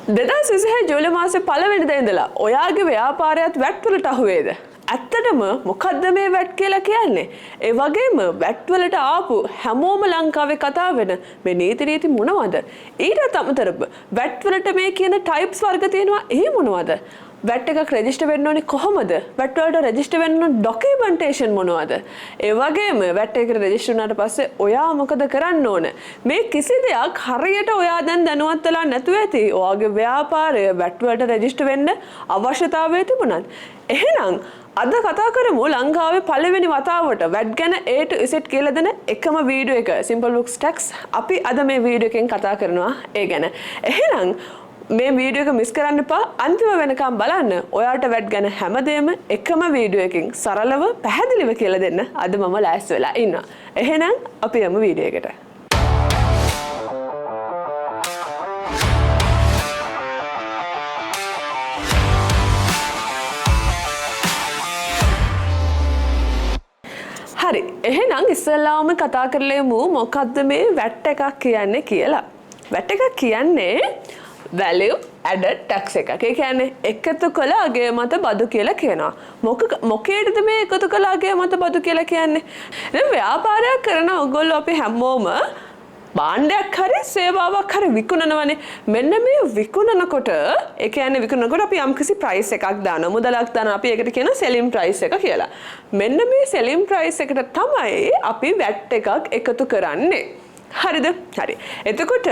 2026 ජූලි මාසේ පළවෙනිදා ඉඳලා ඔයාගේ ව්‍යාපාරයත් වැට් වලට අහු වේද? ඇත්තටම මොකද්ද මේ වැට් කියලා කියන්නේ? ඒ වගේම වැට් වලට ආපු හැමෝම ලංකාවේ කතා වෙන මේ නීති රීති මොනවද? ඊටත් අමතරව වැට් වලට මේ කියන ටයිප්ස් වර්ග තියෙනවා, ඒ මොනවද? වැට් එකක් රෙජිස්ටර් වෙන්න ඕනේ කොහොමද? වැට් වලට රෙජිස්ටර් වෙන්න ඕන ඩොකියුමන්ටේෂන් මොනවද? ඒ වගේම වැට් එකට රෙජිස්ටර් වුණාට පස්සේ ඔයා මොකද කරන්න ඕන? මේ කිසි දෙයක් හරියට ඔයා දැන් දැනුවත් වෙලා නැතුව ඇති. ඔයාගේ ව්‍යාපාරය වැට් වලට රෙජිස්ටර් වෙන්න අවශ්‍යතාවය තිබුණත්. එහෙනම් අද කතා කරමු ලංකාවේ පළවෙනි වතාවට වැට් ගැන A to Z කියලා දෙන එකම වීඩියෝ එක, Simple Books Tax. අපි අද මේ වීඩියෝ එකෙන් කතා කරනවා ඒ ගැන. එහෙනම් මේ වීඩියෝ එක මිස් කරන්න එපා, අන්තිම වෙනකම් බලන්න. ඔයාට වැට් ගැන හැමදේම එකම වීඩියෝ එකකින් සරලව පැහැදිලිව කියලා දෙන්න අද මම ලෑස්ති වෙලා ඉන්නවා. එහෙනම් අපි යමු වීඩියෝ එකට. හරි, එහෙනම් ඉස්සෙල්ලාම කතා කරලෙමු මොකද්ද මේ වැට් එකක් කියන්නේ කියලා. වැට් එකක් කියන්නේ value added tax එකක්. ඒ කියන්නේ එකතු කළ අගය මත බදු කියලා කියනවා. මොකේද මේ එකතු කළ අගය මත බදු කියලා කියන්නේ? දැන් ව්‍යාපාරයක් කරන ඔයගොල්ලෝ අපි හැමෝම භාණ්ඩයක් හරි සේවාවක් හරි විකුණනවනේ. මෙන්න මේ විකුණනකොට, ඒ කියන්නේ විකුණනකොට අපි යම්කිසි ප්‍රයිස් එකක් දානවා, මුදලක් දානවා. අපි ඒකට කියනවා සෙලින් ප්‍රයිස් එක කියලා. මෙන්න මේ සෙලින් ප්‍රයිස් එකට තමයි අපි වැට් එකක් එකතු කරන්නේ. හරිද? හරි. එතකොට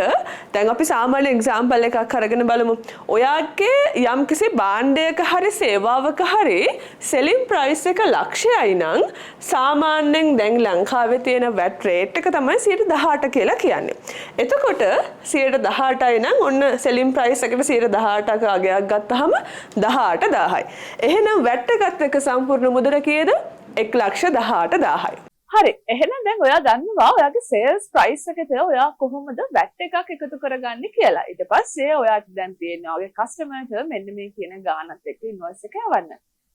දැන් අපි සාමාන්‍ය එක්සැම්පල් එකක් අරගෙන බලමු. ඔයාගේ යම්කිසි භාණ්ඩයක හරි සේවාවක හරි සෙලින් ප්‍රයිස් එක ලක්ෂයයි නම්, සාමාන්‍යයෙන් දැන් ලංකාවේ තියෙන වැට් රේට් එක තමයි 18% කියලා කියන්නේ. එතකොට 18යි නම් ඔන්න සෙලින් ප්‍රයිස් එකට 18ක අගයක් ගත්තාම 18,000යි. එහෙනම් වැට් එකත් එක්ක සම්පූර්ණ මුදල කීයද? 1,18,000යි. හරි, එහෙනම් දැන් ඔයා දන්නවා ඔයාගේ සේල්ස් ප්‍රයිස් එකට ඔයා කොහොමද වැට් එකක් එකතු කරගන්නේ කියලා. ඊට පස්සේ ඔයාට දැන් තියෙනවා ඔයාගේ කස්ටමර්ට මෙන්න මේ කියන ගානත් එක්ක ඉන්වොයිස් එක යවන්න.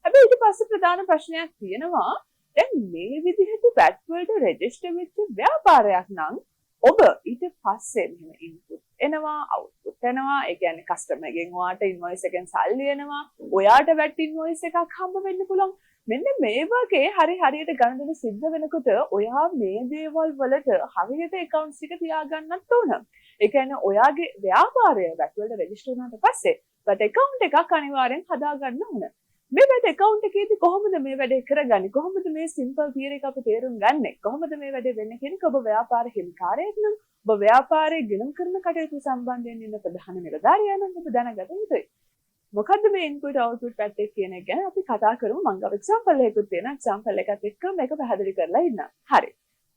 හැබැයි ඊට පස්සේ ප්‍රධාන ප්‍රශ්නයක් තියෙනවා. දැන් මේ විදිහට වැට් වලට රෙජිස්ටර් වෙච්ච ව්‍යාපාරයක් නම් ඔබ ඊට පස්සේ මෙහෙම ඉන්පුට් එනවා, අවුට්පුට් එනවා. ඒ කියන්නේ කස්ටමර්ගෙන් ඔයාට ඉන්වොයිස් එකෙන් සල්ලි එනවා. ඔයාට වැට් ඉන්වොයිස් එකක් හම්බ වෙන්න පුළුවන්. මෙන්න මේ වගේ හරි හරියට ගණන සිද්ධ වෙනකොට ඔයා මේ දේවල් වලට හරියට ඇකවුන්ට්ස් ටික තියාගන්නත් ඕන. ඒ කියන්නේ ඔයාගේ ව්‍යාපාරය වැට් වලට රෙජිස්ටර් වුණාට පස්සේ වැට් ඇකවුන්ට් එකක් අනිවාර්යෙන් හදාගන්න ඕන. මේ වැට් ඇකවුන්ට් එකේදී කොහොමද මේ වැඩේ කරගන්නේ? කොහොමද මේ සිම්පල් තියරි එක අපි තේරුම් ගන්නෙ? කොහොමද මේ වැඩේ වෙන්නේ කියන එක ඔබ ව්‍යාපාර හිමිකාරයෙක් නම්, ඔබ ව්‍යාපාරයේ ගිණුම් කරන කටයුතු සම්බන්ධයෙන් ඉන්න ප්‍රධාන නිලධාරියා නම් ඔබ දැනගත යුතුයි. මොකද්ද මේ ඉන්පුට් අවුට්පුට් වැට් එක කියන එක ගැන අපි කතා කරමු. මං ගාව එක්සැම්පල් එකකුත් තියෙනවා. එක්සැම්පල් එකත් එක්ක මේක පැහැදිලි කරලා ඉන්න. හරි.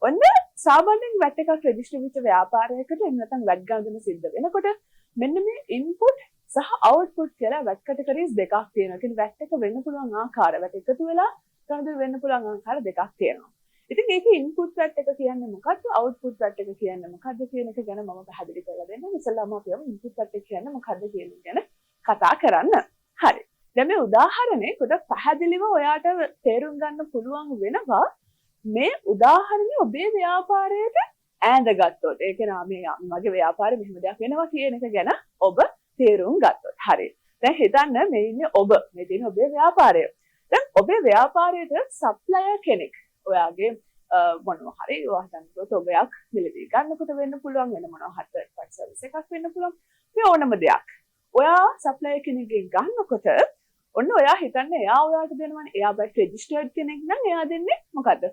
ඔන්න සාමාන්‍යයෙන් වැට් එකක් රෙජිස්ටර් වෙච්ච ව්‍යාපාරයකට එහෙම නැත්නම් වැට් ගණන සිද්ධ වෙනකොට මෙන්න මේ ඉන්පුට් සහ අවුට්පුට් කියලා වැට් කැටගරිස් දෙකක් තියෙනවා. ඒ කියන්නේ වැට් එක වෙන්න පුළුවන් ආකාර, වැට් එකතු වෙලා ගණන් වෙන්න පුළුවන් ආකාර දෙකක් තියෙනවා. ඉතින් ඒකේ ඉන්පුට් වැට් එක කියන්නේ මොකද්ද, අවුට්පුට් වැට් එක කියන්නේ මොකද්ද කියන එක ගැන මම පැහැදිලි කරලා දෙන්නම්. ඉස්සෙල්ලාම අපි යමු ඉන්පුට් වැට් එක කියන්නේ මොකද්ද කියන එක ගැන කතා කරන්න. හරි. දැන් මේ උදාහරණේ ගොඩක් පැහැදිලිව ඔයාට තේරුම් ගන්න පුළුවන් වෙනවා මේ උදාහරණේ ඔබේ ව්‍යාපාරයට ඈඳගත්තොත්. ඒ කියන්නේ මේ මගේ ව්‍යාපාරේ මෙහෙම දෙයක් වෙනවා කියන එක ගැන ඔබ තේරුම් ගත්තොත්. හරි. දැන් හිතන්න මේ ඉන්නේ ඔබ, මේ තියෙන ඔබේ ව්‍යාපාරය. දැන් ඔබේ ව්‍යාපාරයට සප්ලයර් කෙනෙක් ඔයාගේ මොනවා හරි ඔයා හිතන්නකෝ තොගයක් මිලදී ගන්නකොට වෙන්න පුළුවන්, වෙන මොනවා හරි තර්ඩ් පාර්ටි සර්විස් එකක් වෙන්න පුළුවන්. මේ ඕනම දෙයක්. ඔයා සප්ලයර් කෙනෙක්ගෙන් ගන්නකොට ඔන්න ඔයා හිතන්නේ එයා ඔයාට දෙනවනේ. එයා වැට් රෙජිස්ටර්ඩ් කෙනෙක් නම් එයා දෙන්නේ මොකද්ද?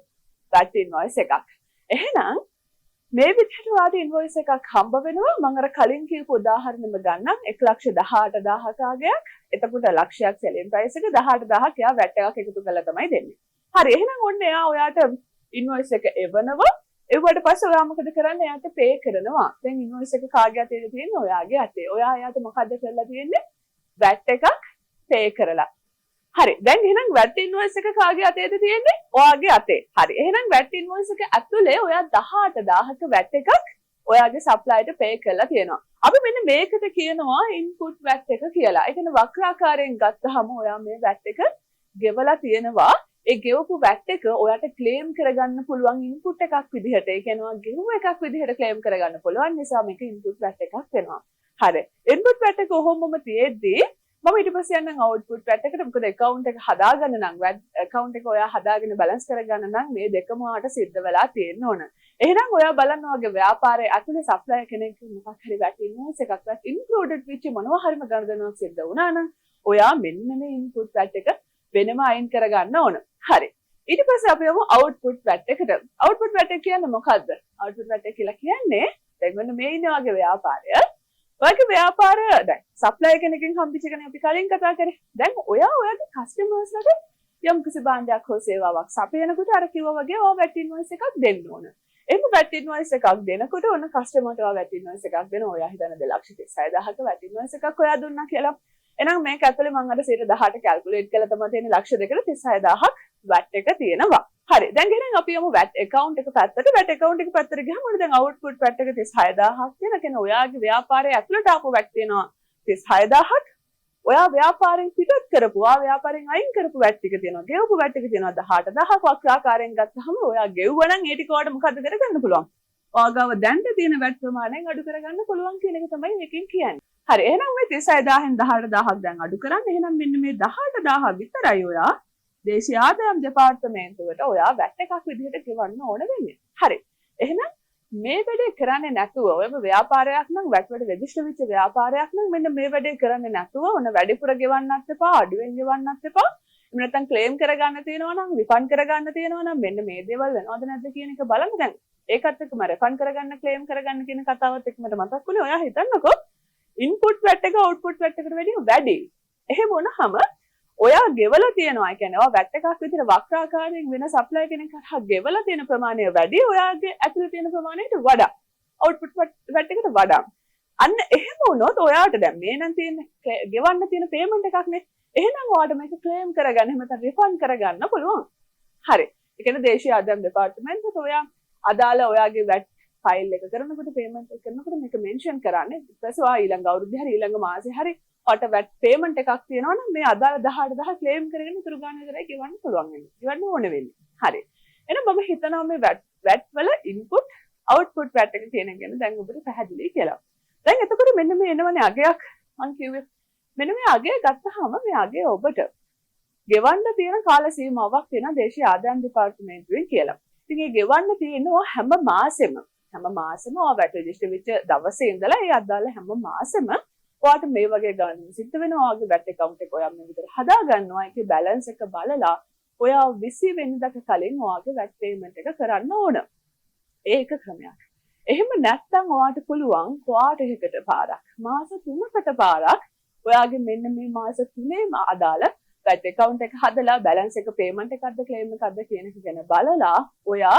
වැට් ඉන්වොයිස් එකක්. එහෙනම් මේ විදිහට ඔයාට ඉන්වොයිස් එකක් හම්බ වෙනවා. මම අර කලින් කියපු උදාහරණෙම ගන්නම්. 1,18,000ක අගයක්. එතකොට ලක්ෂයක් සෙලින් ප්‍රයිස් එක, 18,000ක් එයා වැට් එකක් එකතු කරලා තමයි දෙන්නේ. හරි, එහෙනම් ඔන්න එයා ඔයාට ඉන්වොයිස් එක එවනවා. එව්වට පස්සේ ඔයා මොකද කරන්නේ? එයාට පේ කරනවා. දැන් ඉන්වොයිස් එක කාගේ අතේද තියෙන්නේ? ඔයාගේ අතේ. ඔයා එයාට මොකද්ද කරලා තියෙන්නේ? වැට් එකක් පේ කරලා. හරි. දැන් එහෙනම් වැට් ඉන්වොයිස් එක කාගේ අතේද තියෙන්නේ? ඔයාගේ අතේ. හරි. එහෙනම් වැට් ඉන්වොයිස් එක ඇතුලේ ඔයා 18,000ක වැට් එකක් ඔයාගේ සප්ලයර්ට පේ කරලා තියෙනවා. අපි මෙන්න මේකට කියනවා ඉන්පුට් වැට් එක කියලා. ඒ කියන්නේ වක්‍රාකාරයෙන් ගත්තහම ඔයා මේ වැට් එක ගෙවලා තියෙනවා. ඒ ගෙවපු වැට් එක ඔයාට ක්ලේම් කරගන්න පුළුවන් ඉන්පුට් එකක් විදිහට. ඒ කියන්නේ ඔයා ගෙවුව එකක් විදිහට ක්ලේම් කරගන්න පුළුවන් නිසා මේක ඉන්පුට් වැට් එකක් වෙනවා. හරි. ඉන්පුට් වැට් එක ඔහොමම තියෙද්දි මම ඊට පස්සේ යන්නම් අවුට්පුට් වැට් එකට. මොකද ඇකවුන්ට් එක හදාගන්න නම්, වැට් ඇකවුන්ට් එක ඔයා හදාගෙන බැලන්ස් කරගන්න නම් මේ දෙකම ඔයාට සිද්ධ වෙලා තියෙන්න ඕන. එහෙනම් ඔයා බලන්න ඔයාගේ ව්‍යාපාරයේ ඇතුලේ සප්ලයර් කෙනෙක් මොකක් හරි වැට් ඉන්වොයිස් එකක්, වැට් ඉන්ක්ලූඩඩ් වෙච්ච මොනවා හරිම ගනුදෙනුවක් සිද්ධ වුණා නම් ඔයා මෙන්න මේ ඉන්පුට් වැට් එක වෙනම අයින් කරගන්න ඕන. හරි. ඊට පස්සේ අපි යමු අවුට්පුට් වැට් එකට. අවුට්පුට් වැට් එක කියන්නේ මොකද්ද? අවුට්පුට් වැට් එක කියලා කියන්නේ දැන් ඔන්න මේ ඉන්නේ ඔයාගේ ව්‍යාපාරය. ඔයාගේ ව්‍යාපාරය දැන් සප්ලයර් කෙනකින් හම්බෙච්ච එකනේ අපි කලින් කතා කරේ. දැන් ඔයා ඔයාගේ කස්ටමර්ස්ලට යම් කිසි භාණ්ඩයක් හෝ සේවාවක් සපයනකොට අර කිව්වා වගේ ඔයා වැට් ඉන්වොයිස් එකක් දෙන්න ඕන. එහෙම වැට් ඉන්වොයිස් එකක් දෙනකොට ඔන්න කස්ටමර්ට ඔයා වැට් ඉන්වොයිස් එකක් දෙනවා. ඔයා හිතන 2,36,000ක වැට් ඉන්වොයිස් එකක් ඔයා දුන්නා කියලා. එහෙනම් මේක ඇතුලේ මං අර 18 කැල්කියුලේට් කරලා තමයි තියෙන්නේ, 2,36,000ක් වැට් එක තියෙනවා. හරි. දැන් එහෙනම් අපි යමු වැට් ඇකවුන්ට් එක පැත්තට. වැට් ඇකවුන්ට් එක පැත්තට ගියාම ඔන්න දැන් අවුට්පුට් වැට් එක 36,000ක් තියෙනවා. කියන්නේ ඔයාගේ ව්‍යාපාරයේ ඇතුළට ආපු වැට් තියෙනවා 36,000ක්. ඔයා ව්‍යාපාරයෙන් පිටත් කරපු, ඔයා ව්‍යාපාරයෙන් අයින් කරපු වැට් ටික තියෙනවා. ගෙවපු වැට් ටික තියෙනවා 18,000ක්. වක්‍රාකාරයෙන් ගත්තහම ඔයා ගෙව්වා නම් ඒ ටික ඔයාට මොකද්ද කරගන්න පුළුවන්? ඔයා ගාව දැන්ට තියෙන වැට් ප්‍රමාණයෙන් අඩු කරගන්න පුළුවන් කියන එක තමයි මේකෙන් කියන්නේ. හරි. එහෙනම් මේ 36,000න් 18,000ක් දැන් අඩු කරන්න. එහෙනම් මෙන්න මේ 18,000 විතරයි ඔයා දේශීය ආදායම් දෙපාර්තමේන්තුවට ඔයා වැට් එකක් විදිහට ගෙවන්න ඕන වෙන්නේ. හරි. එහෙනම් මේ වැඩේ කරන්නේ නැතුව, ඔයම ව්‍යාපාරයක් නම්, වැට් වලට රෙජිස්ටර් වෙච්ච ව්‍යාපාරයක් නම්, මෙන්න මේ වැඩේ කරන්නේ නැතුව ඔන්න වැඩිපුර ගෙවන්නත් එපා, අඩුවෙන් ගෙවන්නත් එපා. එහෙම නැත්නම් ක්ලේම් කරගන්න තියෙනවා නම්, රිෆන්ඩ් කරගන්න තියෙනවා නම්, මෙන්න මේ දේවල් වෙනවද නැද්ද කියන එක බලන්න. දැන් ඒකත් එක්කම රිෆන්ඩ් කරගන්න, ක්ලේම් කරගන්න කියන කතාවත් එක්ක මට මතක් වුණේ, ඔයා හිතන්නකෝ ඉන්පුට් වැට් එක අවුට්පුට් වැට් එකට වැඩිය වැඩි. එහෙම වුණාම ඔයා ගෙවලා තියෙනවා. ඒ කියන්නේ ඔයා වැට් එකක් විදිහට වක්‍රාකාරයෙන් වෙන සප්ලයර් කෙනෙක් හරහා ගෙවලා තියෙන ප්‍රමාණය වැඩි ඔයාගේ ඇතුලේ තියෙන ප්‍රමාණයට වඩා. අවුට්පුට් වැට් එකට වඩා. අන්න එහෙම වුණොත් ඔයාට දැන් මේ නම් තියෙන ගෙවන්න තියෙන පේමන්ට් එකක් නේ. එහෙනම් ඔයාට මේක ක්ලේම් කරගන්න, එහෙම නැත්නම් රිෆන්ඩ් කරගන්න පුළුවන්. හරි. ඒ කියන්නේ දේශීය ආදායම් දෙපාර්තමේන්තුවට ඔයා අදාළ ඔයාගේ වැට් ෆයිල් එක කරනකොට, පේමන්ට් එක කරනකොට මේක මෙන්ෂන් කරන්න. ඊට පස්සේ ඔයා ඊළඟ අවුරුද්දේ හරි ඊළඟ මාසේ හරි ඔයාට වැට් පේමන්ට් එකක් තියෙනවා නම් මේ අදාළ 18,000 ක්ලේම් කරගෙන ඉතුරු ගාන විතරයි ගෙවන්න පුළුවන් වෙන්නේ. ගෙවන්න ඕන වෙන්නේ. හරි. එහෙනම් මම හිතනවා මේ වැට් වැට් වල ඉන්පුට් අවුට්පුට් වැට් එක කියන එක ගැන දැන් ඔබට පැහැදිලි කියලා. දැන් එතකොට මෙන්න මේ එනවනේ අගයක් මං කිව්වේ. මෙන්න මේ අගය ගත්තාම මේ අගය ඔබට ගෙවන්න තියෙන කාල සීමාවක් තියෙනවා දේශීය ආදායම් දෙපාර්තමේන්තුවෙන් කියලා. ඉතින් ඒ ගෙවන්න තියෙනවා හැම මාසෙම ඔයා වැට් රෙජිස්ටර් වෙච්ච දවසේ ඉඳලා ඒ අදාළ හැම මාසෙම ඔයාට මේ වගේ ගණන් සිද්ධ වෙනවා. ඔයාගේ වැට් ඇකවුන්ට් එක ඔයා මේ විදිහට හදා ගන්නවා. ඒකේ බැලන්ස් එක බලලා ඔයා 20 වෙනිදාට කලින් ඔයාගේ වැට් පේමන්ට් එක කරන්න ඕන. ඒක ක්‍රමයක්. එහෙම නැත්නම් ඔයාට පුළුවන් ක්වාටර් එකකට පාරක්, මාස 3කට පාරක් ඔයාගේ මෙන්න මේ මාස 3ේම අදාළ වැට් ඇකවුන්ට් එක හදලා බැලන්ස් එක, පේමන්ට් එකක්ද ක්ලේම් එකක්ද කියන එක ගැන බලලා ඔයා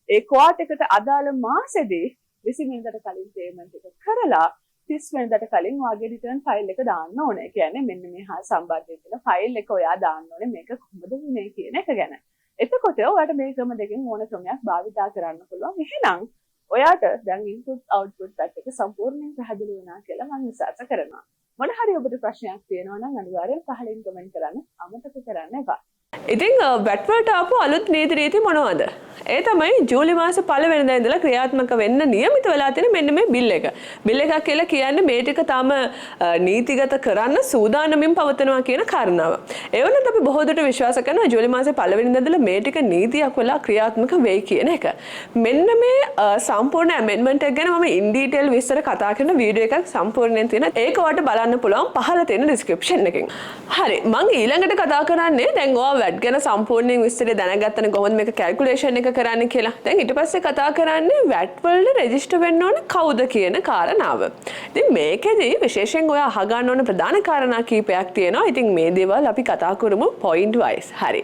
ඒ ක්වාටර් එකට අදාළ මාසෙදී 20 වෙනිදාට කලින් පේමන්ට් එක කරලා 30 වෙනිදාට කලින් ඔයාගේ රිටර්න් ෆයිල් එක දාන්න ඕනේ. ඒ කියන්නේ මෙන්න මේ හා සම්බන්ධ වෙන ෆයිල් එක ඔයා දාන්න ඕනේ මේක කොහොමද වුනේ කියන එක ගැන. එතකොට ඔයාට මේ ක්‍රම දෙකෙන් ඕන ක්‍රමයක් භාවිතා කරන්න පුළුවන්. එහෙනම් ඔයාට දැන් ඉන්පුට් අවුට්පුට් පැත්ත එක සම්පූර්ණයෙන් පැහැදිලි වුණා කියලා මම විශ්වාස කරනවා. මොන හරි ඔබට ප්‍රශ්නයක් තියෙනවා නම් අනිවාර්යෙන් පහලින් කමෙන්ට් කරන්න අමතක කරන්න එපා. ඉතින් වැට් වලට ආපු අලුත් නීති රීති මොනවද? ඒ තමයි ජූලි මාස පළවෙනිදා ඉඳලා ක්‍රියාත්මක වෙන්න නියමිත වෙලා තියෙන මෙන්න මේ බිල් එක. බිල් එකක් කියලා කියන්නේ මේ ටික තාම නීතිගත කරන්න සූදානමින් පවතිනවා කියන කාරණාව. ඒ වුණත් අපි බොහෝ දුරට විශ්වාස කරනවා ජූලි මාසේ පළවෙනිදා ඉඳලා මේ ටික නීතියක් වෙලා ක්‍රියාත්මක වෙයි කියන එක. මෙන්න මේ සම්පූර්ණ ඇමෙන්ඩ්මන්ට් එක ගැන මම ඉන් ඩීටේල් විස්තර කතා කරන වීඩියෝ එකක් සම්පූර්ණයෙන් තියෙනවා. ඒක ඔයාලට බලන්න පුළුවන් පහළ තියෙන ඩිස්ක්‍රිප්ෂන් එකෙන්. හරි, මං ඊළඟට කතා කරන්නේ දැන් ඔයා වැට් ගැන සම්පූර්ණයෙන් විස්තරය දැනගත්තනේ කොහොමද මේක කැල්කියුලේෂන් එක කරන්න කියලා. දැන් ඊට පස්සේ කතා කරන්නේ වැට් වලට රෙජිස්ටර් වෙන්න ඕන කවුද කියන කාරණාව. ඉතින් මේකෙදි විශේෂයෙන් ඔයා අහගන්න ඕන ප්‍රධාන කාරණා කීපයක් තියෙනවා. ඉතින් මේ දේවල් අපි කතා කරමු පොයින්ට් වයිස්. හරි.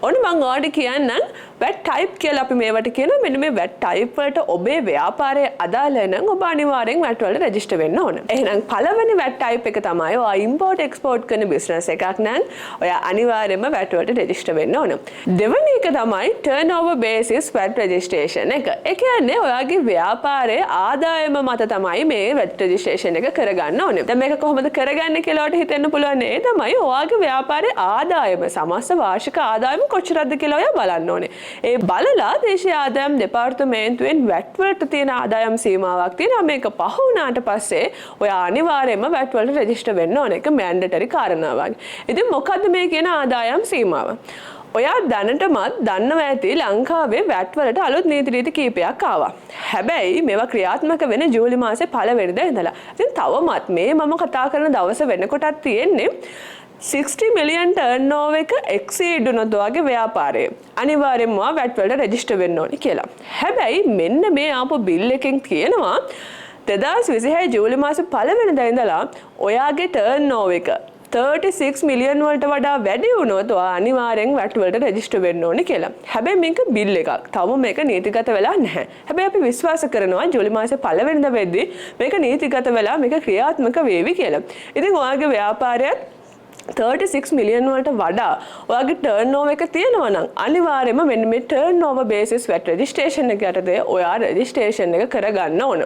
ඔන්න මං ඔයාලට කියන්නම් වැට් ටයිප් කියලා අපි මේවට කියනවා. මෙන්න මේ වැට් ටයිප් වලට ඔබේ ව්‍යාපාරය අදාළ නම් ඔබ අනිවාර්යෙන් වැට් වලට රෙජිස්ටර් වෙන්න ඕන. එහෙනම් පළවෙනි වැට් ටයිප් එක තමයි ඔයා ඉම්පෝට් එක්ස්පෝට් කරන බිස්නස් එකක් නම් ඔයා අනිවාර්යයෙන්ම වැට් වලට රෙජිස්ටර් රෙජිස්ටර් වෙන්න ඕන. දෙවෙනි එක තමයි ටර්න්ಓවර් බේසිස් VAT registration එක. ඒ කියන්නේ ඔයාගේ ව්‍යාපාරයේ ආදායම මත තමයි මේ VAT registration එක කරගන්න ඕනේ. දැන් මේක කොහොමද කරගන්නේ කියලා ඔයාලට හිතෙන්න පුළුවන්. ඒ තමයි ඔයාගේ ව්‍යාපාරයේ ආදායම, සමස්ත වාර්ෂික ආදායම කොච්චරක්ද කියලා ඔයා බලන්න ඕනේ. ඒ බලලා දේශීය ආදායම් දෙපාර්තමේන්තුවෙන් VAT වලට තියෙන ආදායම් සීමාවක් තියෙනවා. මේක පහ වුණාට පස්සේ ඔයා අනිවාර්යයෙන්ම VAT වලට රෙජිස්ටර් වෙන්න ඕනේ. ඒක මැන්ඩටරි කාරණාවක්. ඉතින් මොකද්ද මේ කියන ආදායම් සීමාව? ඔයා දැනටමත් දන්නවා ඇති ලංකාවේ වැට් වලට අලුත් නීති රීති කීපයක් ආවා. හැබැයි මේවා ක්‍රියාත්මක වෙන ජූලි මාසේ පළවෙනිදා ඉඳලා. ඉතින් තවමත් මේ මම කතා කරන දවස වෙනකොටත් තියෙන්නේ 60 මිලියන් ටර්න්ಓවර් එක එක්සීඩ් වුණොත් ඔයාගේ ව්‍යාපාරයේ අනිවාර්යෙන්ම ඔයා වැට් වලට රෙජිස්ටර් වෙන්න ඕනේ කියලා. හැබැයි මෙන්න මේ ආපු බිල් එකෙන් කියනවා 2026 ජූලි මාසේ පළවෙනිදා ඉඳලා ඔයාගේ ටර්න්ಓවර් එක 36 මිලියන් වලට වඩා වැඩි වුණොත් ඔයා අනිවාර්යෙන් වැට් වලට රෙජිස්ටර් වෙන්න ඕනේ කියලා. හැබැයි මේක බිල් එකක්. තවම මේක නීතිගත වෙලා නැහැ. හැබැයි අපි විශ්වාස කරනවා ජූලි මාසේ පළවෙනිදා වෙද්දි මේක නීතිගත වෙලා මේක ක්‍රියාත්මක වේවි කියලා. ඉතින් ඔයාගේ ව්‍යාපාරයත් 36 මිලියන් වලට වඩා ඔයාගේ ටර්න්ಓවර් එක තියෙනවා නම් අනිවාර්යයෙන්ම මෙන්න මේ ටර්න්ಓවර් බේසිස් වැට් රෙජිස්ට්‍රේෂන් එක යටතේ ඔයා රෙජිස්ට්‍රේෂන් එක කරගන්න ඕන.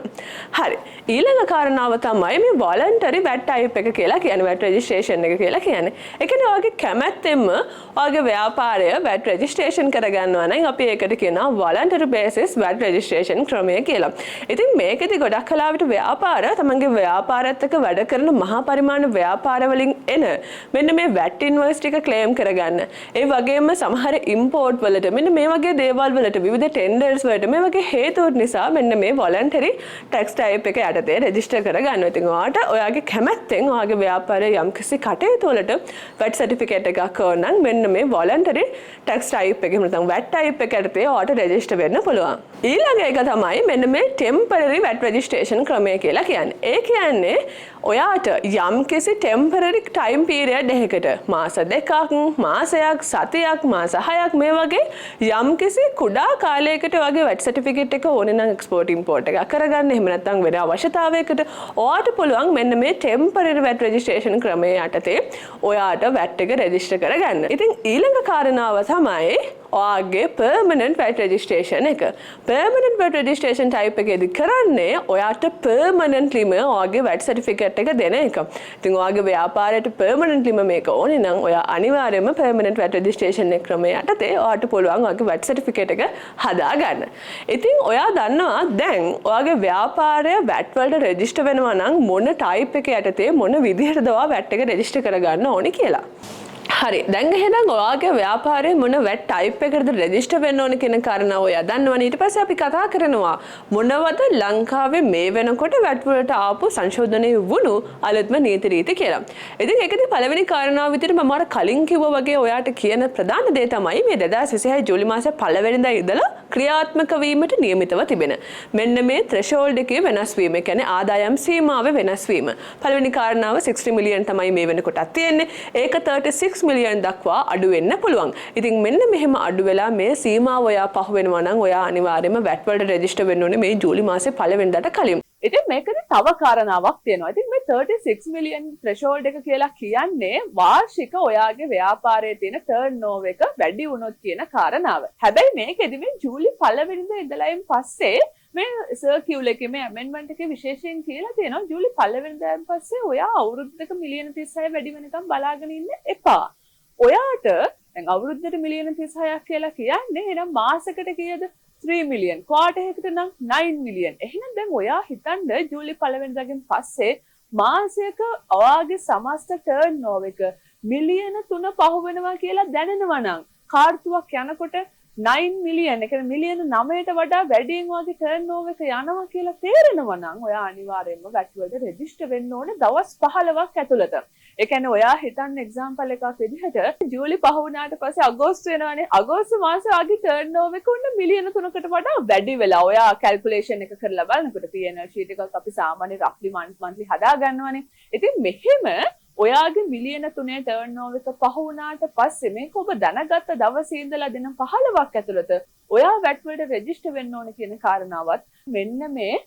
හරි. ඊළඟ කාරණාව තමයි මේ වොලන්ටරි වැට් ටයිප් එක කියලා කියන්නේ, වැට් රෙජිස්ට්‍රේෂන් එක කියලා කියන්නේ. ඒ කියන්නේ ඔයාගේ කැමැත්තෙන්ම ඔයාගේ ව්‍යාපාරය වැට් රෙජිස්ට්‍රේෂන් කරගන්නවා නම් අපි ඒකට කියනවා වොලන්ටරි බේසිස් වැට් රෙජිස්ට්‍රේෂන් ක්‍රමය කියලා. ඉතින් මේකෙදි ගොඩක් වෙලාවට ව්‍යාපාර තමන්ගේ ව්‍යාපාරයත් එක්ක වැඩ කරන මහා පරිමාණ ව්‍යාපාර වලින් එන මෙන්න මේ වැට් ඉන්වොයිස් ටික ක්ලේම් කරගන්න. ඒ වගේම සමහර ඉම්පෝට් වලට, මෙන්න මේ වගේ දේවල් වලට, විවිධ ටෙන්ඩර්ස් වලට, මේ වගේ හේතුන් නිසා මෙන්න මේ වොලන්ටරි ටැක්ස් ටයිප් එක යටතේ රෙජිස්ටර් කරගන්න. ඉතින් ඔයාට ඔයාගේ කැමැත්තෙන් ඔයාගේ ව්‍යාපාරයේ යම්කිසි කටයුතු වලට වැට් සර්ටිෆිකේට් එකක් ඕන නම් මෙන්න මේ වොලන්ටරි ටැක්ස් ටයිප් එක, එහෙම නැත්නම් වැට් ටයිප් එක යටතේ ඔයාට රෙජිස්ටර් වෙන්න පුළුවන්. ඊළඟ එක තමයි මෙන්න මේ ටෙම්පරරි වැට් රෙජිස්ට්‍රේෂන් ක්‍රමය කියලා කියන්නේ. ඒ කියන්නේ ඔයාට යම්කිසි ටෙම්පරරි ටයිම් පීරියඩ් එකකට, මාස 2ක්, මාසයක්, සතියක්, මාස 6ක්, මේ වගේ යම්කිසි කුඩා කාලයකට ඔයාගේ වැට් සර්ටිෆිකේට් එක ඕනේ නම් එක්ස්පෝර්ට් ඉම්පෝර්ට් එකක් කරගන්න, එහෙම නැත්නම් වෙන අවශ්‍යතාවයකට ඔයාට පුළුවන් මෙන්න මේ ටෙම්පරරි වැට් රෙජිස්ට්‍රේෂන් ක්‍රමය යටතේ ඔයාට වැට් එක රෙජිස්ටර් කරගන්න. ඉතින් ඊළඟ කාරණාව තමයි ඔයාගේ පර්මනන්ට් වැට් රෙජිස්ට්‍රේෂන් එක. පර්මනන්ට් වැට් රෙජිස්ට්‍රේෂන් ටයිප් එකේදී කරන්නේ ඔයාට පර්මනන්ට්ලිම ඔයාගේ වැට් සර්ටිෆිකේට් එක දෙන එක. ඉතින් ඔයාගේ ව්‍යාපාරයට පර්මනන්ට්ලිම මේක ඕනේ නම් ඔයා අනිවාර්යයෙන්ම පර්මනන්ට් වැට් රෙජිස්ට්‍රේෂන් එක ක්‍රමය යටතේ ඔයාට පුළුවන් ඔයාගේ වැට් සර්ටිෆිකේට් එක හදාගන්න. ඉතින් ඔයා දන්නවා දැන් ඔයාගේ ව්‍යාපාරය වැට් වලට රෙජිස්ටර් වෙනවා නම් මොන ටයිප් එක යටතේ මොන විදිහටද ඔයා වැට් එක රෙජිස්ටර් කරගන්න ඕනේ කියලා. හරි, දැන් එහෙනම් ඔයාගේ ව්‍යාපාරයේ මොන වැට් ටයිප් එකකටද රෙජිස්ටර් වෙන්න ඕන කියන කාරණාව ඔයා දන්නවනේ. ඊට පස්සේ අපි කතා කරනවා මොනවද ලංකාවේ මේ වෙනකොට වැට් වලට ආපු සංශෝධනය වුණු අලුත්ම නීති රීති කියලා. ඉතින් ඒකෙදි පළවෙනි කාරණාව විදිහට මම අර කලින් කිව්වා වගේ ඔයාට කියන ප්‍රධාන දේ තමයි මේ 2026 ජූලි මාසේ පළවෙනිදා ඉඳලා ක්‍රියාත්මක වීමට නියමිතව තිබෙන මෙන්න මේ ත්‍රෙෂෝල්ඩ් එකේ වෙනස් වීම. ඒ කියන්නේ ආදායම් සීමාවේ වෙනස් වීම. පළවෙනි කාරණාව 60 මිලියන් තමයි මේ වෙනකොටත් තියෙන්නේ. ඒක 36 මිලියන් දක්වා අඩු වෙන්න පුළුවන්. ඉතින් මෙන්න මෙහෙම අඩු වෙලා මේ සීමාව ඔයා පහු වෙනවා නම් ඔයා අනිවාර්යයෙන්ම වැට් වලට රෙජිස්ටර් වෙන්න ඕනේ මේ ජූලි මාසේ පළවෙනිදාට කලින්. ඉතින් මේකදී තව කාරණාවක් තියෙනවා. ඉතින් මේ 36 මිලියන් ත්‍රෙෂෝල්ඩ් එක කියලා කියන්නේ වාර්ෂික ඔයාගේ ව්‍යාපාරයේ තියෙන ටර්න්ಓවර් එක වැඩි වුණොත් කියන කාරණාව. හැබැයි මේකෙදි මේ ජූලි පළවෙනිදා ඉඳලායින් පස්සේ මේ සර්කියුලර් එකේ, මේ ඇමෙන්ඩ්මන්ට් එකේ විශේෂයෙන් කියලා තියෙනවා ජූලි පළවෙනිදායින් පස්සේ ඔයා අවුරුද්දක මිලියන 36 වැඩි වෙනකම් බලාගෙන ඉන්න එපා. ඔයාට දැන් අවුරුද්දට මිලියන 36ක් කියලා කියන්නේ එහෙනම් මාසෙකට කීයද? 3 මිලියන්. ක්වාටර් එකකට නම් 9 මිලියන්. එහෙනම් දැන් ඔයා හිතන්න ජූලි පළවෙනිදාගෙන් පස්සේ මාසයක ඔයාගේ සමස්ත ටර්න්ಓවර් එක මිලියන 3 පහු වෙනවා කියලා දැනෙනවා නම් කාර්තුවක් යනකොට 9 මිලියන්, ඒ කියන්නේ මිලියන 9ට වඩා වැඩියෙන් ඔයාගේ ටර්න්ಓවර් එක යනවා කියලා තේරෙනවා නම් ඔයා අනිවාර්යයෙන්ම වැට් වලට රෙජිස්ටර් වෙන්න ඕනේ දවස් 15ක් ඇතුළත. ඒ කියන්නේ ඔයා හිතන්න එක්සැම්පල් එකක් විදිහට ජූලි පහ වුණාට පස්සේ අගෝස්තු වෙනවනේ. අගෝස්තු මාසේ ඔයාගේ ටර්න්ಓවර් එක ඔන්න මිලියන 3කට වඩා වැඩි වෙලා ඔයා කැල්කියුලේෂන් එක කරලා බලනකොට P&L sheet එකක් අපි සාමාන්‍ය රෆ්ලි මන්ත්ලි හදා ගන්නවනේ. ඉතින් මෙහෙම ඔයාගේ මිලියන 3 ටර්න්ಓවර් එක පහ වුණාට පස්සේ මේක ඔබ දැනගත්ත දවසේ ඉඳලා දින 15ක් ඇතුළත ඔයා වැට් වලට රෙජිස්ටර් වෙන්න ඕන කියන කාරණාවත් මෙන්න මේ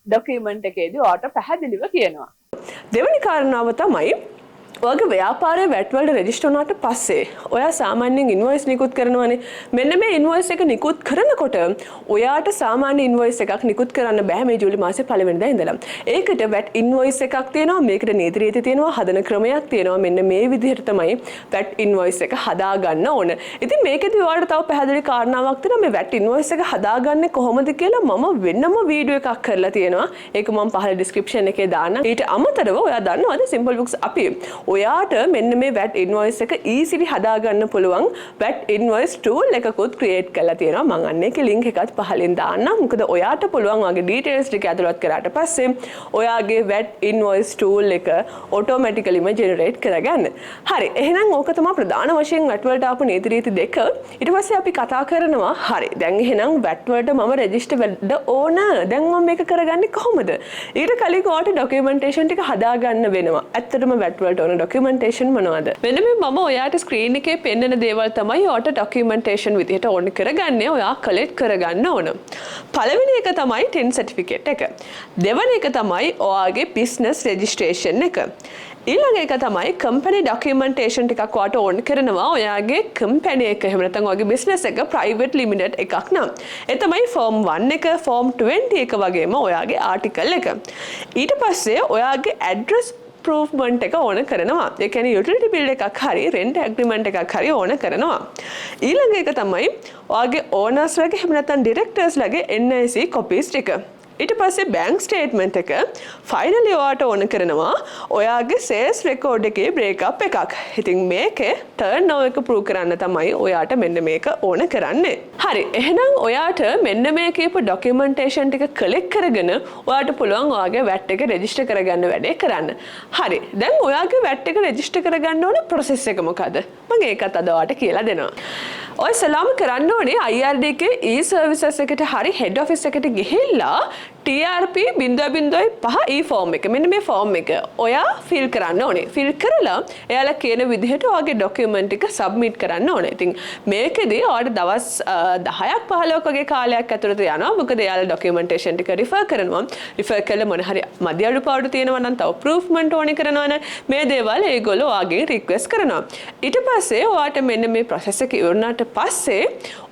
ඩොකියුමන්ට් එකේදී ඔයාට පැහැදිලිව කියනවා. දෙවෙනි කාරණාව තමයි ඔයාගේ ව්‍යාපාරයේ වැට් වලට රෙජිස්ටර් වුණාට පස්සේ ඔයා සාමාන්‍යයෙන් ඉන්වොයිස් නිකුත් කරනවනේ. මෙන්න මේ ඉන්වොයිස් එක නිකුත් කරනකොට ඔයාට සාමාන්‍ය ඉන්වොයිස් එකක් නිකුත් කරන්න බෑ මේ ජූලි මාසේ පළවෙනිදා ඉඳලා. ඒකට වැට් ඉන්වොයිස් එකක් තියෙනවා. මේකට නීති රීති තියෙනවා, හදන ක්‍රමයක් තියෙනවා. මෙන්න මේ විදිහට තමයි වැට් ඉන්වොයිස් එක හදාගන්න ඕන. ඉතින් මේකෙදි ඔයාලට තව පැහැදිලි කාරණාවක් තියෙනවා. මේ වැට් ඉන්වොයිස් එක හදාගන්නේ කොහොමද කියලා මම වෙනම වීඩියෝ එකක් කරලා තියෙනවා. ඒක මම පහළ ඩිස්ක්‍රිප්ෂන් එකේ දාන්නම්. ඊට අමතරව ඔයා දන්නවද සිම්පල් බුක්ස් අපි ඔයාට මෙන්න මේ වැට් ඉන්වොයිස් එක ඊසිලි හදාගන්න පුළුවන් වැට් ඉන්වොයිස් ටූල් එකකුත් ක්‍රියේට් කරලා තියෙනවා. මං අන්න ඒකේ ලින්ක් එකත් පහලින් දාන්නම්. මොකද ඔයාට පුළුවන් ඔයාගේ ඩීටේල්ස් ටික ඇතුළත් කරාට පස්සේ ඔයාගේ වැට් ඉන්වොයිස් ටූල් එක ඔටෝමැටිකලිම ජෙනරේට් කරගන්න. හරි. එහෙනම් ඕක තමයි ප්‍රධාන වශයෙන් වැට් වලට ආපු නීති රීති දෙක. ඊට පස්සේ අපි කතා කරනවා, හරි, දැන් එහෙනම් වැට් වලට මම රෙජිස්ටර් වෙන්න ඕන. දැන් මම මේක කරගන්නේ කොහොමද? ඊට කලින් ඔයාට ඩොකියුමන්ටේෂන් ටික හදාගන්න වෙනවා. ඇත්තටම වැට් වලට ඕන ඩොකියුමන්ටේෂන් මොනවද? මෙන්න මේ මම ඔයාට ස්ක්‍රීන් එකේ පෙන්නන දේවල් තමයි ඔයාට ඩොකියුමන්ටේෂන් විදිහට ඕන කරගන්නේ, ඔයා කලෙක්ට් කරගන්න ඕන. පළවෙනි එක තමයි ටින් සර්ටිෆිකේට් එක. දෙවන එක තමයි ඔයාගේ බිස්නස් රෙජිස්ට්‍රේෂන් එක. ඊළඟ එක තමයි කම්පැනි ඩොකියුමන්ටේෂන් ටිකක් ඔයාට ඕන කරනවා, ඔයාගේ කම්පැනි එක එහෙම නැත්නම් ඔයාගේ බිස්නස් එක ප්‍රයිවට් ලිමිටඩ් එකක් නම්. ඒ තමයි ෆෝම් 1 එක, ෆෝම් 20 එක වගේම ඔයාගේ ආටිකල් එක. ඊට පස්සේ ඔයාගේ ඇඩ්‍රස් ප්‍රූෆ්මන්ට් එක ඕන කරනවා. ඒ කියන්නේ යුටිලිටි බිල් එකක් හරි රෙන්ට් ඇග්‍රීමන්ට් එකක් හරි ඕන කරනවා. ඊළඟ එක තමයි ඔයාගේ ඕනර්ස්ලගේ එහෙම නැත්නම් ඩිරෙක්ටර්ස්ලගේ NIC copies ටික. ඊට පස්සේ බැංක් ස්ටේට්මන්ට් එක. ෆයිනලි ඔයාට ඕන කරනවා ඔයාගේ සේල්ස් රෙකෝඩ් එකේ බ්‍රේක් අප් එකක්. ඉතින් මේකේ ටර්න් ඕවර් එක ප්‍රූව් කරන්න තමයි ඔයාට මෙන්න මේක ඕන කරන්නේ. හරි. එහෙනම් ඔයාට මෙන්න මේ කියපු ඩොකියුමන්ටේෂන් ටික කලෙක්ට් කරගෙන ඔයාට පුළුවන් ඔයාගේ වැට් එක රෙජිස්ටර් කරගන්න වැඩේ කරන්න. හරි. දැන් ඔයාගේ වැට් එක රෙජිස්ටර් කරගන්න ඕන ප්‍රොසෙස් එක මොකද? මම ඒකත් අද ඔයාට කියලා දෙනවා. ඔය ඉස්සෙල්ලාම කරන්න ඕනේ IRD එකේ e-services එකට හරි හෙඩ් ඔෆිස් එකට ගිහිල්ලා TRP 0.05 e form එක, මෙන්න මේ ෆෝම් එක ඔයා ෆිල් කරන්න ඕනේ. ෆිල් කරලා එයාලා කියන විදිහට ඔයාගේ ඩොකියුමන්ට් ටික සබ්මිට් කරන්න ඕනේ. ඉතින් මේකෙදි ඔයාට දවස් 10ක් 15ක් වගේ කාලයක් ඇතුළත යනවා. මොකද එයාලා ඩොකියුමන්ටේෂන් ටික රිෆර් කරනවා. රිෆර් කරලා මොන හරි මදි අඩුපාඩු තියෙනවා නම්, තව ප්‍රූෆ්මන්ට් ඕනේ කරනවා නම්, මේ දේවල් ඒගොල්ලෝ ඔයාගෙන් රික්වෙස්ට් කරනවා. ඊට පස්සේ ඔයාට මෙන්න මේ ප්‍රොසෙස් එක ඉවර වුණාට පස්සේ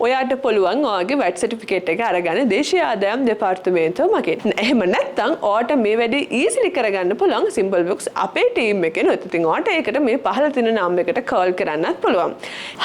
ඔයාට පුළුවන් ඔයාගේ වැට් සර්ටිෆිකේට් එක අරගන්න දේශීය ආදායම් දෙපාර්තමේන්තුව මගින්. එහෙම නැත්නම් ඔයාට මේ වැඩේ ඊසිලි කරගන්න පුළුවන් සිම්පල් බුක්ස් අපේ ටීම් එකෙනුත්. ඉතින් ඔයාට ඒකට මේ පහළ තියෙන නම්බර් එකට කෝල් කරන්නත් පුළුවන්.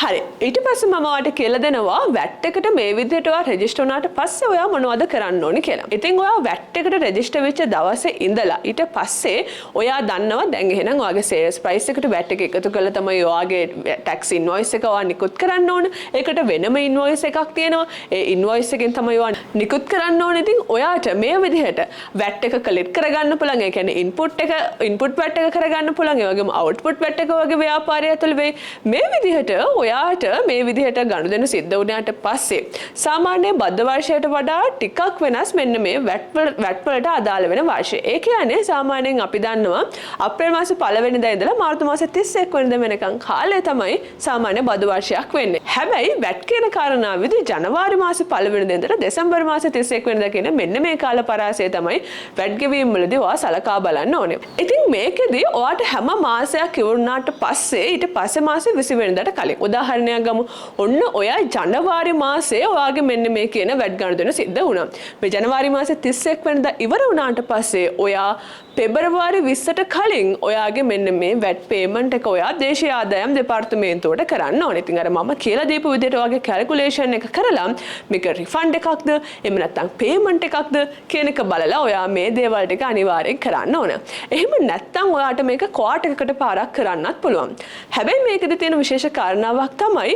හරි. ඊට පස්සේ මම ඔයාට කියලා දෙනවා වැට් එකට මේ විදිහට ඔයා රෙජිස්ටර් වුණාට පස්සේ ඔයා මොනවද කරන්න ඕනේ කියලා. ඉතින් ඔයා වැට් එකට රෙජිස්ටර් වෙච්ච දවසේ ඉඳලා ඊට පස්සේ ඔයා දන්නවා දැන් එහෙනම් ඔයාගේ සේල්ස් ප්‍රයිස් එකට වැට් එක එකතු කරලා තමයි ඔයාගේ ටැක්ස් ඉන්වොයිස් එක ඔයා නිකුත් කරන්න ඕන. ඒකට වෙනම ඉන්වොයිස් එකක් තියෙනවා. ඒ ඉන්වොයිස් එකෙන් තමයි ඔයා නිකුත් කරන්න ඕනේ. ඉතින් ඔයාට මේ විදිහට වැට් එක කලෙක්ට් කරගන්න පුළුවන්. ඒ කියන්නේ ඉන්පුට් එක, ඉන්පුට් වැට් එක කරගන්න පුළුවන්. ඒ වගේම අවුට්පුට් වැට් එක ඔයාගේ ව්‍යාපාරය ඇතුළේ වෙයි. මේ විදිහට ඔයාට මේ විදිහට ගනුදෙනු සිද්ධ වුණාට පස්සේ සාමාන්‍ය බද්ධ වර්ෂයට වඩා ටිකක් වෙනස් මෙන්න මේ වැට් වලට අදාළ වෙන වර්ෂය. ඒ කියන්නේ සාමාන්‍යයෙන් අපි දන්නවා අප්‍රේල් මාසේ පළවෙනිදා ඉඳලා මාර්තු මාසේ 31 වෙනිදා වෙනකන් කාලය තමයි සාමාන්‍ය බදු වර්ෂයක් වෙන්නේ. හැබැයි වැට් කියන කාරණාවේදී ජනවාරි මාසේ පළවෙනිදා ඉඳලා දෙසැම්බර් මාසේ 31 වෙනිදා කියන මෙන්න මේ කාල පරාසය තමයි වැට් ගෙවීම් වලදී ඔයා සලකා බලන්න ඕනේ. ඉතින් මේකෙදී ඔයාට හැම මාසයක් ඉවර වුණාට පස්සේ ඊට පස්සේ මාසේ 20 වෙනිදාට කලින්, උදාහරණයක් ගමු. ඔන්න ඔයා ජනවාරි මාසේ ඔයාගේ මෙන්න මේ කියන වැට් ගනුදෙනු සිද්ධ වුණා. මේ ජනවාරි මාසේ 31 වෙනිදා ඉවර වුණාට පස්සේ ඔයා පෙබරවාරි 20ට කලින් ඔයාගේ මෙන්න මේ වැට් පේමන්ට් එක ඔයා දේශීය ආදායම් දෙපාර්තමේන්තුවට කරන්න ඕනේ. ඉතින් අර මම කියලා දීපු විදිහට ඔයාගේ කැල්කියුලේෂන් එක කරලා මේක රිෆන්ඩ් එකක්ද එහෙම නැත්නම් පේමන්ට් එකක්ද කියන එක බලලා ඔයා මේ දේවල් ටික අනිවාර්යෙන් කරන්න ඕන. එහෙම නැත්නම් ඔයාට මේක ක්වාටර් එකකට පාරක් කරන්නත් පුළුවන්. හැබැයි මේකෙදි තියෙන විශේෂ කාරණාවක් තමයි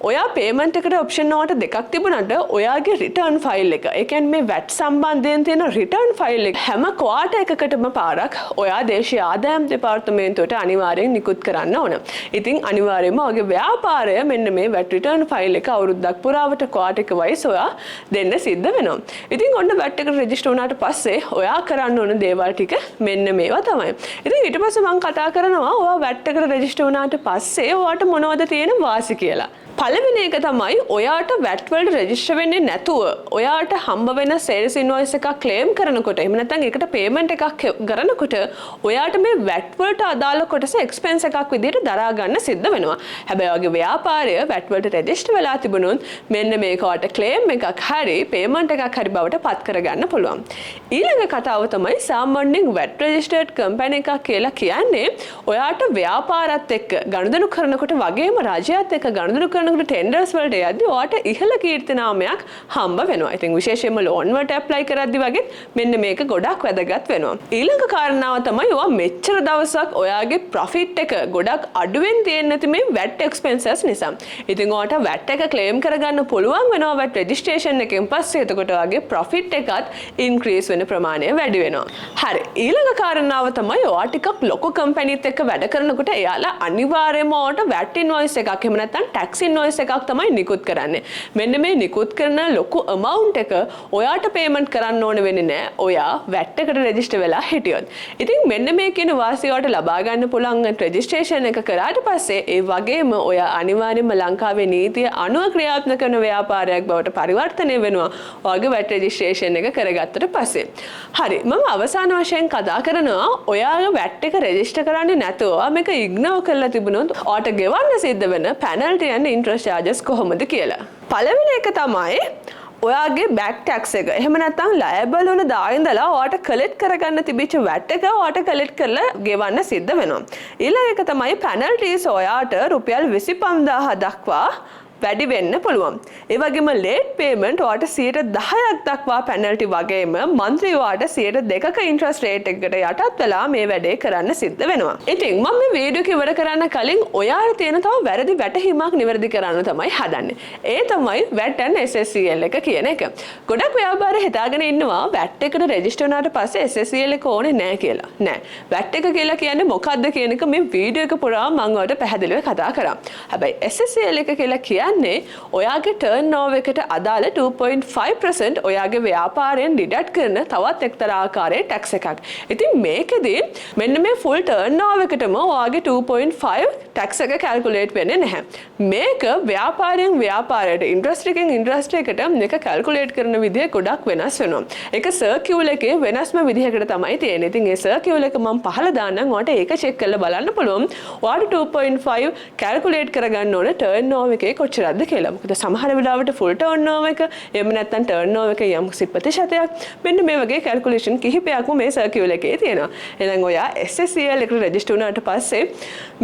ඔයා පේමන්ට් එකට ඔප්ෂන් ඔයාට දෙකක් තිබුණාට ඔයාගේ රිටර්න් ෆයිල් එක, ඒ කියන්නේ මේ වැට් සම්බන්ධයෙන් තියෙන රිටර්න් ෆයිල් එක හැම ක්වාටර් එකකටම පාරක් ඔයා දේශීය ආදායම් දෙපාර්තමේන්තුවට අනිවාර්යෙන් නිකුත් කරන්න ඕන. ඉතින් අනිවාර්යයෙන්ම ඔයාගේ ව්‍යාපාරය මෙන්න මේ වැට් රිටර්න් ෆයිල් එක අවුරුද්දක් පුරාවට ක්වාටර් එක වයිස් ඔයා දෙන්න සිද්ධ වෙනවා. ඉතින් ඔන්න වැට් එකට රෙජිස්ටර් වුණාට පස්සේ ඔයා කරන්න ඕන දේවල් ටික මෙන්න මේවා තමයි. ඉතින් ඊට පස්සේ මම කතා කරනවා ඔයා වැට් එකට රෙජිස්ටර් වුණාට පස්සේ ඔයාට මොනවද තියෙන වාසි කියලා. පළවෙනි එක තමයි ඔයාට VAT වලට රෙජිස්ටර් වෙන්නේ නැතුව ඔයාට හම්බ වෙන සේල්ස් ඉන්වොයිස් එකක් ක්ලේම් කරනකොට, එහෙම නැත්නම් ඒකට පේමන්ට් එකක් කරනකොට, ඔයාට මේ VAT වලට අදාළ කොටස එක්ස්පෙන්ස් එකක් විදිහට දරා ගන්න සිද්ධ වෙනවා. හැබැයි ඔයාගේ ව්‍යාපාරය VAT වලට රෙජිස්ටර් වෙලා තිබුණොත් මෙන්න මේක ඔයාට ක්ලේම් එකක් හරි පේමන්ට් එකක් හරි බවට පත් කරගන්න පුළුවන්. ඊළඟ කතාව තමයි සාමාන්‍යයෙන් VAT registered company එකක් කියලා කියන්නේ ඔයාට ව්‍යාපාරත් එක්ක ගනුදෙනු කරනකොට වගේම රජයත් එක්ක ගනුදෙනු කරනකොට, ටෙන්ඩර්ස් වලට යද්දි ඔයාට ඉහළ කීර්ති නාමයක් හම්බ වෙනවා. ඉතින් විශේෂයෙන්ම ලෝන් වලට ඇප්ලයි කරද්දි වගේ මෙන්න මේක ගොඩක් වැදගත් වෙනවා. ඊළඟ කාරණාව තමයි ඔයා මෙච්චර දවසක් ඔයාගේ ප්‍රොෆිට් එක ගොඩක් අඩුවෙන් තියෙන්න ඇති මේ VAT expenses නිසා. ඉතින් ඔයාට VAT එක ක්ලේම් කරගන්න පුළුවන් වෙනවා VAT registration එකෙන් පස්සේ. එතකොට ඔයාගේ ප්‍රොෆිට් එකත් ඉන්ක්‍රීස් වෙන ප්‍රමාණය වැඩි වෙනවා. හරි. ඊළඟ කාරණාව තමයි ඔයා ටිකක් ලොකු කම්පැනිත් එක්ක වැඩ කරනකොට එයාලා අනිවාර්යයෙන්ම ඔයාට VAT invoice එකක් එහෙම නැත්නම් tax invoice එකක් තමයි නිකුත් කරන්නේ. මෙන්න මේ නිකුත් කරන ලොකු amount එක ඔයාට පේමන්ට් කරන්න ඕන වෙන්නේ නෑ, ඔයා VAT එකට රෙජිස්ටර් වෙලා හිටියොත්. ඉතින් මෙන්න මේ කියන වාසිය ඔයාට ලබා ගන්න පුළුවන් රෙජිස්ට්‍රේෂන් එක කරාට පස්සේ. ඒ වගේම ඔයා අනිවාර්යයෙන්ම ලංකාවේ නීතිය අනුව ක්‍රියාත්මක කරන ව්‍යාපාරයක් බවට පරිවර්තනය වෙනවා ඔයාගේ VAT registration එක කරගත්තට පස්සේ. හරි, මම අවසාන වශයෙන් කතා කරනවා ඔයාගේ VAT එක රෙජිස්ටර් කරන්නේ නැතුව ඔයා මේක ඉග්නෝර් කරලා තිබුණොත් ඔයාට ගෙවන්න සිද්ධ වෙන පැනල්ටි ඇන්ඩ් ඉන්ට්‍රස්ට් චාර්ජස් කොහොමද කියලා. පළවෙනි එක තමයි ඔයාගේ බැක් ටැක්ස් එක. එහෙම නැත්නම් ලයබල් වුණ දා ඉඳලා ඔයාට කලෙක්ට් කරගන්න තිබිච්ච වැට් එක ඔයාට කලෙක්ට් කරලා ගෙවන්න සිද්ධ වෙනවා. ඊළඟ එක තමයි පැනල්ටිස් ඔයාට රුපියල් 25,000 දක්වා වැඩි වෙන්න පුළුවන්. ඒ වගේම ලේට් පේමන්ට් ඔයාට 10%ක් දක්වා පැනල්ටි වගේම මන්ත්ලි ඔයාට 2%ක ඉන්ට්‍රස්ට් රේට් එකකට යටත් වෙලා මේ වැඩේ කරන්න සිද්ධ වෙනවා. ඉතින් මම මේ වීඩියෝ එක ඉවර කරන්න කලින් ඔයාට තියෙන තව වැරදි වැටහීමක් නිවැරදි කරන්න තමයි හදන්නේ. ඒ තමයි VAT and SSCL එක කියන එක. ගොඩක් ව්‍යාපාර හිතාගෙන ඉන්නවා VAT එකට රෙජිස්ටර් වුණාට පස්සේ SSCL එක ඕනේ නෑ කියලා. නෑ. VAT එක කියලා කියන්නේ මොකද්ද කියන එක මේ වීඩියෝ එක පුරා මම ඔයාලට පැහැදිලිව කතා කරා. හැබැයි SSCL එක කියලා කියන්නේ ඔයාගේ ටර්න් ඕවර් එකට අදාළ 2.5% ඔයාගේ ව්‍යාපාරයෙන් ඩිඩක්ට් කරන තවත් එක්තරා ආකාරයේ ටැක්ස් එකක්. ඉතින් මේකෙදි මෙන්න මේ ෆුල් ටර්න් ඕවර් එකටම ඔයාගේ 2.5 ටැක්ස් එක කැල්කියුලේට් වෙන්නේ නැහැ. මේක ව්‍යාපාරයෙන් ව්‍යාපාරයට, ඉන්ඩස්ට්‍රි එකෙන් ඉන්ඩස්ට්‍රි එකට මේක කැල්කියුලේට් කරන විදිය ගොඩක් වෙනස් වෙනවා. ඒක සර්කියුලර් එකේ වෙනස්ම විදිහකට තමයි තියෙන්නේ. ඉතින් ඒ සර්කියුලර් එක මම පහල දාන්නම්. ඔයාට ඒක චෙක් කරලා බලන්න පුළුවන්. ඔයාට 2.5 කැල්කියුලේට් කරගන්න ඕන ටර්න් ඕවර් එකේ කොච්චරක්ද කියලා. මොකද සමහර වෙලාවට ෆුල් ටර්න් ඕවර් එක, එහෙම නැත්නම් ටර්න් ඕවර් එක යම්කිසි ප්‍රතිශතයක්, මෙන්න මේ වගේ කැල්කියුලේෂන් කිහිපයක්ම මේ සර්කියුලර් එකේ තියෙනවා. එහෙනම් ඔයා SSCL එකට රෙජිස්ටර් වුණාට පස්සේ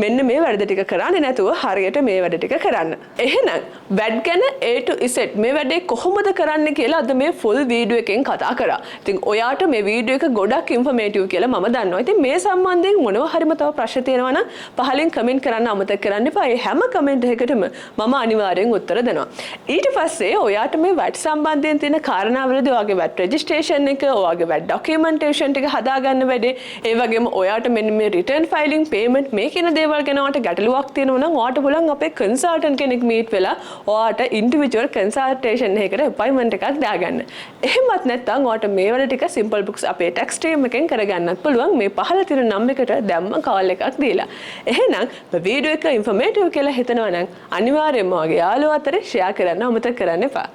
මෙන්න මේ වැඩ ටික කරන්නේ නැතුව හරියට මේ වැඩ ටික කරන්න. එහෙනම් වැට් ගැන A to Z මේ වැඩේ කොහොමද කරන්න කියලා අද මේ ෆුල් වීඩියෝ එකෙන් කතා කරා. ඉතින් ඔයාට මේ වීඩියෝ එක ගොඩක් ඉන්ෆර්මේටිව් කියලා මම දන්නවා. ඉතින් මේ සම්බන්ධයෙන් මොනවා හරිම තව ප්‍රශ්න තියෙනවා නම් පහලින් කමෙන්ට් කරන්න අමතක කරන්න එපා. ඒ හැම කමෙන්ට් එකකටම මම අනිවාර්යෙන් උත්තර දෙනවා. ඊට පස්සේ ඔයාට මේ වැට් සම්බන්ධයෙන් තියෙන කාරණාවලදී ඔයාගේ වැට් රෙජිස්ට්‍රේෂන් එක, ඔයාගේ වැට් ඩොකියුමන්ටේෂන් ටික හදාගන්න වැඩේ, ඒ වගේම ඔයාට මෙන්න මේ රිටර්න් ෆයිලිං, පේමන්ට් මේ කියන දේවල් ගැන ඔයාට ගැටලුවක් තියෙනවා නම් ඔයාට පුළුවන් අපේ කන්සල්ටන්ට් කෙනෙක් මීට් වෙලා ඔයාට ඉන්ඩිවිජුවල් කන්සල්ටේෂන් එකකට අපොයින්ට්මන්ට් එකක් දාගන්න. එහෙමත් නැත්නම් ඔයාට මේ වැඩ ටික සිම්පල් බුක්ස් අපේ ටැක්ස් ටීම් එකෙන් කරගන්නත් පුළුවන් මේ පහළ තියෙන නම් එකට දැම්ම කෝල් එකක් දීලා. එහෙනම් මේ වීඩියෝ එක ඉන්ෆර්මේටිව් කියලා හිතනවා නම් අනිවාර්යයෙන්ම ඔයාගේ යාළුවෝ අතර ෂෙයා කරන්න අමතක කරන්න එපා.